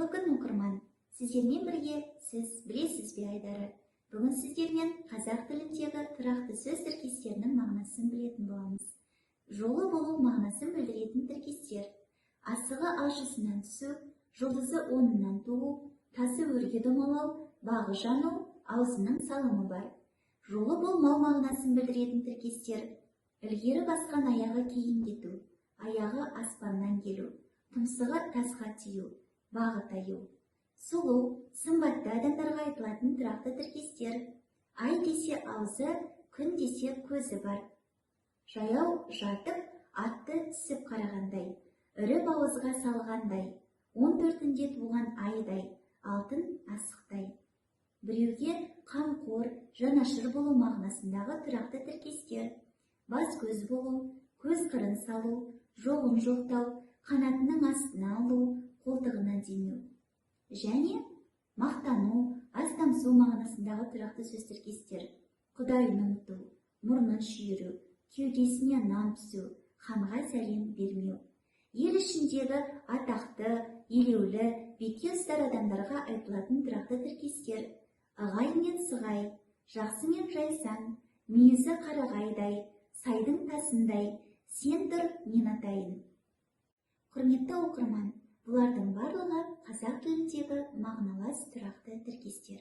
Қайырлы күн, оқырман! Сіздермен бірге «Сіз білесіз бе» айдары. Бүгін сіздермен қазақ тіліндегі тұрақты сөз тіркестерінің мағынасын білетін боламыз. Жолы болу мағынасын білдіретін тіркестер: асығы алшысынан түсу, жұлдызы оңынан туу, тасы өрге домалау, бағы жану, аузының салымы бар. Жолы болмау мағынасын білдіретін тіркестер: ілгері басқан аяғы кейін кету, аяғы аспаннан келу, тұмсығы тасқа тию, бағы таю. Сұлу, сымбатты адамдарға айтылатын тұрақты тіркестер: ай десе аузы, күн десе көзі бар, жаяу жатып атты түсіп қарағандай, үріп ауызға салғандай, 14-інде туған айдай, алтын асықтай. Біреуге қамқор, жанашыр болу мағынасындағы тұрақты тіркестер: бас көз болу, көз қырын салу, жоғын жоқтау, қанатының астына алу, қолтығына демеу. Және мақтану, астамсу мағынасындағы тұрақты сөз тіркестер: құдайын ұмыту, мұрнын шүйіру, кеудесіне нан пісу, ханға сәлем бермеу. Ел ішіндегі атақты, елеулі, бетке ұстар адамдарға айтылатын тұрақты тіркестер: ығай мен сығай, жақсы мен жайсаң, мүйізі қарағайдай, сайдың тасындай, сен тұр, мен атайын. Құрметті оқырман, бұлардың барлығы қазақ тіліндегі мағыналас тұрақты тіркестер.